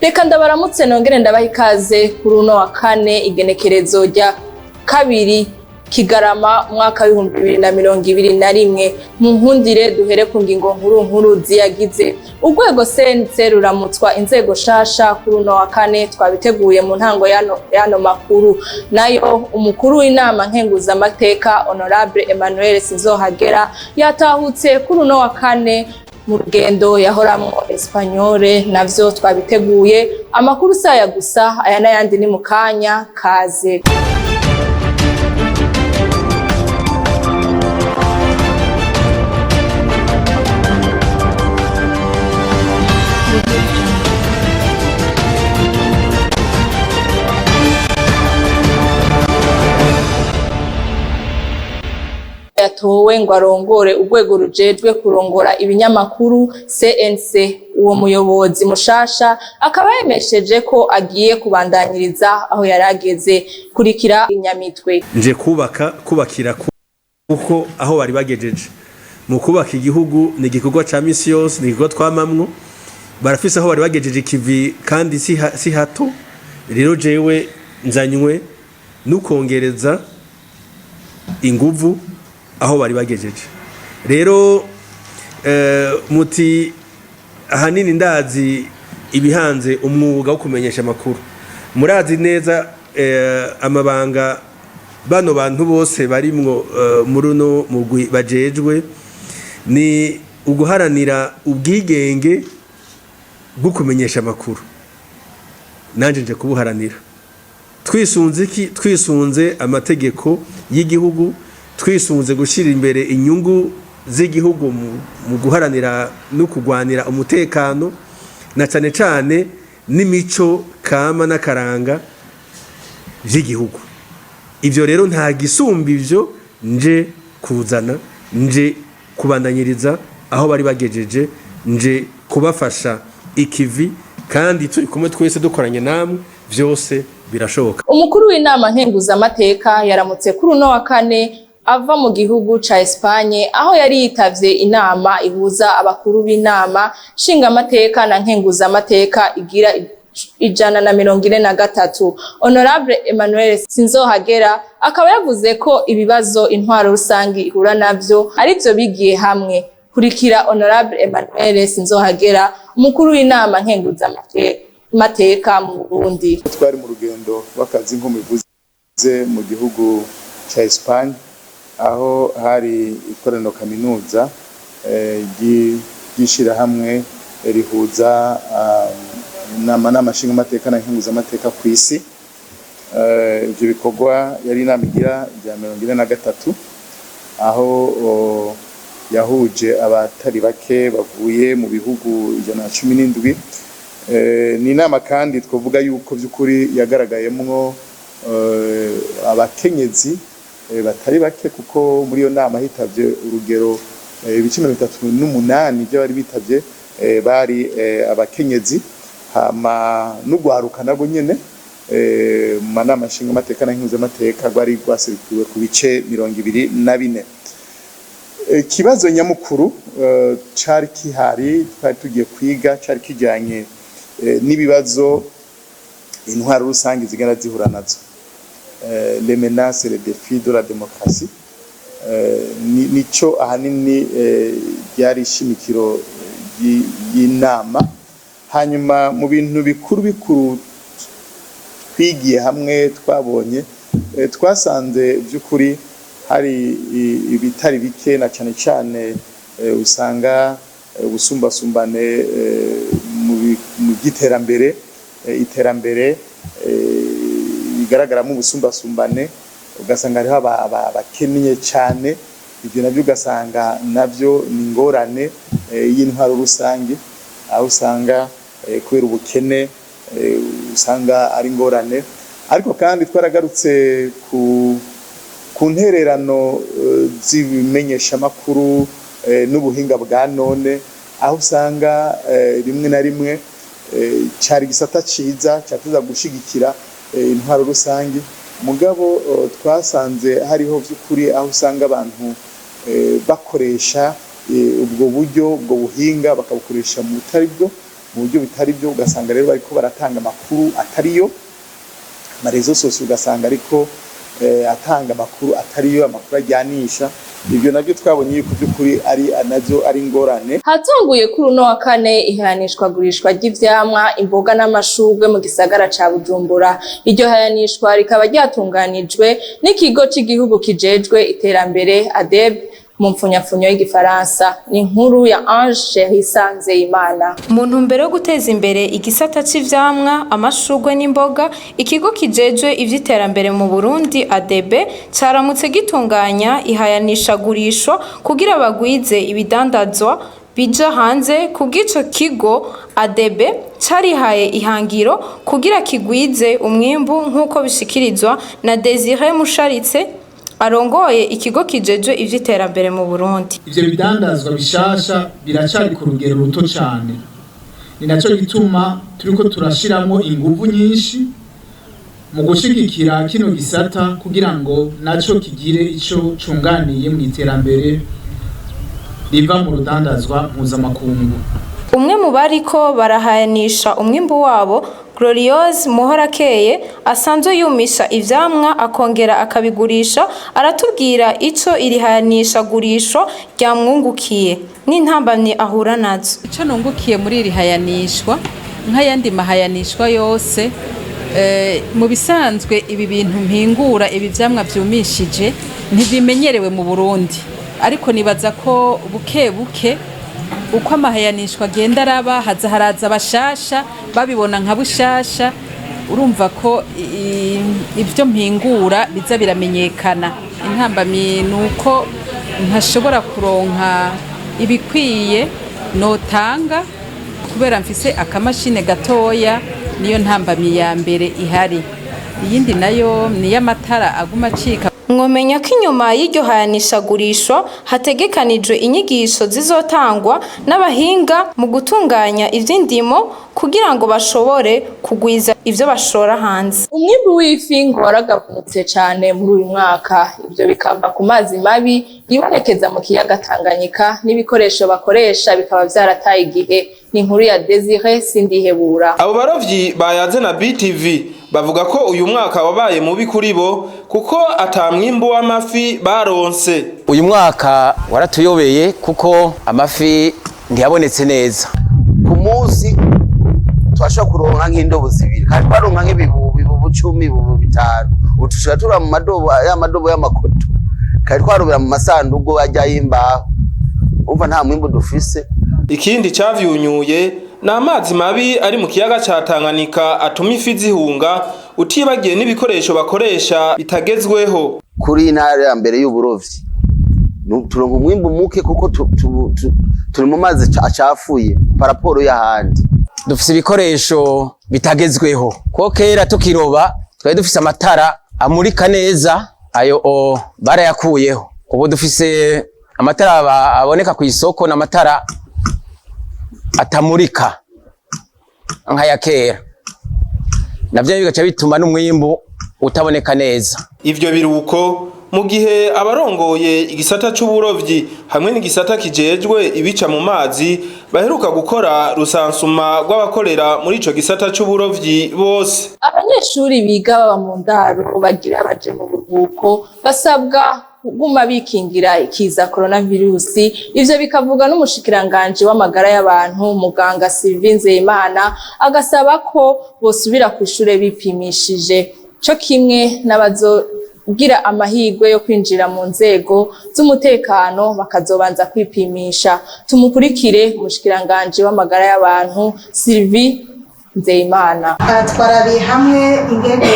Reka ndabaramutse, nongere ndabaha ikaze kuri uno wa kane, igenekerezo rya 2 Kigarama, umwaka w'2021. Mu nkundire duhere ku ngingo nkuru nkuru ziyagize. Urwego CNC ruramutswa inzego shasha kuri uno wa kane, twabiteguye mu ntango yano makuru. Nayo umukuru w'inama nkenguzamateka, Honorable Emmanuel Sinzohagera, yatahutse kuri uno wa kane mu rugendo yahoramwo Espagnole, navyo twabiteguye. Amakuru saya gusa, aya n'ayandi ni mu kanya. Kaze. Yatowe ngo arongore urwego rujejwe kurongora ibinyamakuru, CNC. Uwo muyobozi mushasha akaba yemesheje ko agiye kubandanyiriza aho yarageze. Kurikira inyamitwe. Nje kubaka, kubakira kuko aho bari bagejeje mu kubaka igihugu ni igikorwa ca misi yose, ni igikorwa twamamwo. Barafise aho bari bagejeje ikivi kandi si hato. Rero jewe nzanywe nukongereza inguvu aho bari bagejeje. Rero muti ahanini ndazi ibihanze umwuga wo kumenyesha amakuru. Murazi neza amabanga bano bantu bose barimwo muri uno mugwi bajejwe ni uguharanira ubwigenge bwo kumenyesha amakuru. Nanje nje kubuharanira twisunze iki? Twisunze amategeko y'igihugu, twisunze gushyira imbere inyungu z'igihugu mu guharanira no kurwanira umutekano, na cyane cyane n'imico kama n'akaranga by'igihugu. Ibyo rero nta gisumba ibyo nje kuzana, nje kubandanyiriza aho bari bagejeje, nje kubafasha ikivi, kandi turi kumwe twese dukoranye namwe byose birashoboka. Umukuru w'inama nkenguzamateka yaramutse kuri uno wa kane ava mu gihugu ca Espagne, aho yari yitavye inama ihuza abakuru b'inama nshingamateka na nkenguzamateka igira 143. Honorable Emmanuel Sinzohagera akaba yavuze ko ibibazo intwaro rusangi ihura navyo arivyo bigiye hamwe. Kurikira Honorable Emmanuel Sinzohagera, umukuru w'inama nkenguzamateka mu Burundi. Twari mu rugendo rw'akazi, nko mubivuze, mu gihugu ca Espagne, aho hari ikoraniro kaminuza ry'ishirahamwe rihuza inama nshingamateka na nkenguzamateka ku isi. Ivyo bikorwa yari inama igira rya 43, aho yahuje abatari bake bavuye mu bihugu 117. Ni inama kandi twavuga yuko by'ukuri yagaragayemwo abakenyezi batari bake, kuko muri iyo nama hitavye urugero ibice 38 by'abari bitavye bari abakenyezi, hama n'ugwaruka nabwo nyene mu manama nshingamateka na nkenguzamateka rwari rwaserukiwe ku bice 24. Ikibazo nyamukuru cari kihari twari tugiye kwiga cari kijanye n'ibibazo intwaro rusange zigenda zihura nazo, les menaces et les défis de la démocratie. Nico ahanini ryari ishimikiro y'inama. Hanyuma mu bintu bikuru bikuru twigiye hamwe, twabonye, twasanze by'ukuri hari ibitari bike, na cane cane usanga ubusumbasumbane mu by'iterambere, iterambere rigaragaramo ubusumbasumbane, ugasanga hariho abakennye cyane. Ibyo nabyo ugasanga nabyo ni ingorane y'intwaro rusange, aho usanga kubera ubukene usanga ari ingorane. Ariko kandi twaragarutse ku ntererano z'ibimenyeshamakuru n'ubuhinga bwa none, aho usanga rimwe na rimwe cari igisata ciza cateza gushigikira intwaro rusange, mugabo twasanze hariho by'ukuri aho usanga abantu bakoresha ubwo buryo, ubwo buhinga, bakabukoresha mu butari bwo. mu buryo bitari byo. Ugasanga rero bariko baratanga amakuru atariyo, ama réseaux sociaux ugasanga ariko atanga amakuru atariyo, amakuru ajyanisha. Ibyo nabyo twabonye yuko by'ukuri ari navyo ari ingorane. Hatunguye kuri uno wa kane ihayanishwagurishwa ry'ivyamwa, imboga n'amashurwe mu gisagara ca Bujumbura. Iryo hayanishwa rikaba ryatunganijwe n'ikigo c'igihugu kijejwe iterambere, ADEB mu mpfunyapfunyo y'igifaransa. Ni inkuru ya Ange Cherissa Nzeyimana. Mu ntumbero yo guteza imbere igisata c'ivyamwa, amashurwe n'imboga, ikigo kijejwe ivy'iterambere mu Burundi, ADB, caramutse gitunganya ihayanishagurisho kugira bagwize ibidandazwa bija hanze. Kubw'ico kigo ADB carihaye ihangiro kugira kigwize umwimbu, nk'uko bishikirizwa na Desire Musharitse arongoye ikigo kijejwe ivy'iterambere mu Burundi. Ivyo bidandazwa bishasha biracari ku rugero ruto cane. Ni naco gituma turiko turashiramwo inguvu nyinshi mu gushigikira kino gisata kugira ngo naco kigire ico cunganiye mu iterambere riva mu rudandazwa mpuzamakungu. Umwe mu bariko barahayanisha umwimbu wabo, Gloriose Muhorakeye, asanzwe yumisha ivyamwa akongera akabigurisha, aratubwira ico iri hayanishagurisho ryamwungukiye n'intambamyi ahura nazo. Ico nungukiye muri iri hayanishwa, nk'ayandi mahayanishwa yose, mu bisanzwe ibi bintu mpingura, ibi vyamwa vyumishije, ntibimenyerewe mu Burundi, ariko nibaza ko buke buke uko amahayanishwa agenda araba, haza haraza bashasha babibona nka bushasha. Urumva ko ibyo mpingura biza biramenyekana. Intambamyi ni uko ntashobora kuronka ibikwiye notanga kubera mfise akamashine gatoya. Niyo ntambamyi ya mbere ihari. Iyindi nayo ni iy'amatara aguma acika. Mwomenya ko inyuma y'iryo hayanishagurisho hategekanijwe inyigisho zizotangwa n'abahinga mu gutunganya ivy'indimo kugira ngo bashobore kugwiza ivyo bashora hanze. Umwimbu w'ifi ngo waragabanutse cane muri uyu mwaka. Ivyo bikava ku mazi mabi yibonekeza mu kiyaga Tanganyika, n'ibikoresho bakoresha bikaba vyarataye igihe. Ni inkuru ya Desire Sindihebura. Abo barovyi bayaze na BTV bavuga ko uyu mwaka wabaye mubi kuri bo kuko ata mwimbu w'amafi baronse. Uyu mwaka waratuyobeye kuko amafi ntiyabonetse neza. Ku munsi twashobora kuronka nk'indobo zibiri, kandi twaronka nk'ibibubu 10, ibibubu 5. Ubu tushobora tura mu madobo, ya madobo y'amakoto, kandi twarobera mu masandugu ajya y'imbaho. Umva, nta mwimbu dufise. Ikindi cavyunyuye ni amazi mabi ari mu kiyaga ca Tanganyika atuma ifi zihunga, utibagiye n'ibikoresho bakoresha bitagezweho. Kuri iyi ntara ya mbere y'uburovyi, turonka umwimbu muke kuko turi mu mazi acafuye par rapport y'ahandi. Dufise ibikoresho bitagezweho, kuko kera tukiroba twari dufise amatara amurika neza. Ayo o barayakuyeho. Ubu dufise amatara aboneka ku isoko, n'amatara atamurika nk'aya kera. Navyo bigaca bituma n'umwimbu utaboneka neza. Ivyo biruko mu gihe abarongoye igisata c'uburovyi hamwe n'igisata kijejwe ibica mu mazi baheruka gukora rusansuma rw'abakorera muri ico gisata c'uburovyi bose. Abanyeshuri biga baba mu ndaro bagira baje mu buruhuko basabwa kuguma bikingira ikiza coronavirus. Ivyo bikavuga n'umushikiranganji w'amagara y'abantu, muganga Sylvie Nzeyimana, agasaba ko bosubira kw'ishure bipimishije, co kimwe n'abazogira amahirwe yo kwinjira mu nzego z'umutekano bakazobanza kwipimisha. Tumukurikire, umushikiranganji w'amagara y'abantu Sylvie Nzeyimana. Twarabiye hamwe ingene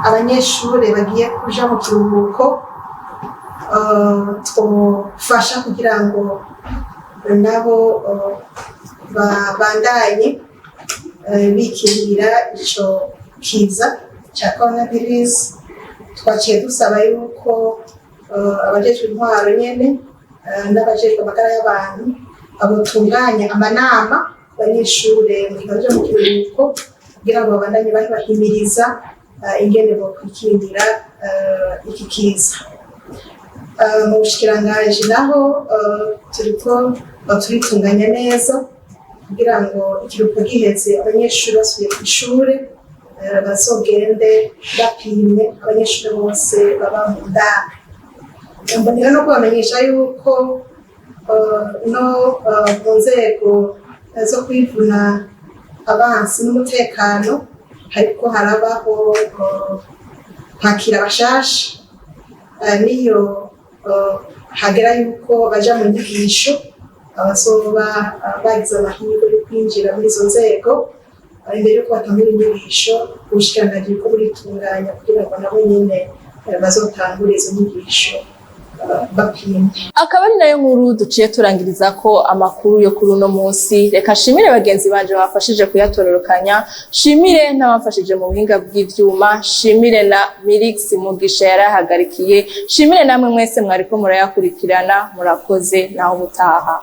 abanyeshuri bagiye kuja mu kiruhuko twofasha kugira ngo nabo babandanye bikingira ico kiza ca coronavirus. Twaciye dusaba yuko abajejwe intwaro nyene n'abajejwe amagara y'abantu botunganya amanama ku banyeshure mu gihe baja mu kiruhuko kugira ngo babandanye bahimiriza ingene bokwikingira iki kiza. Mu bushikiranganji naho turiko turitunganya neza. Kugira ngo ikiruhuko giheze, abanyeshuri basubiye ku ishure, bazogende bapimye abanyeshuri bose baba mu ndaro. Mbonera no kubamenyesha yuko no mu nzego zo kwivuna abansi n'umutekano hariko harabaho kwakira abashasha. Niyo hagera yuko baja mu nyigisho, abazoba bagize amahirwe yo kwinjira muri izo nzego, imbere yuko batangura inyigisho, ubushikiranganji buriko buritunganya kugira ngo nabo nyene bazotangure izo nyigisho bapimye. Akaba ari nayo nkuru duciye turangiriza ko amakuru yo kuri uno munsi. Reka shimire bagenzi banje bafashije kuyatororokanya, shimire n'abamfashije mu buhinga bw'ivyuma, shimire na Mirix Mugisha yarahagarikiye, shimire namwe mwese mwariko murayakurikirana. Murakoze, naho ubutaha.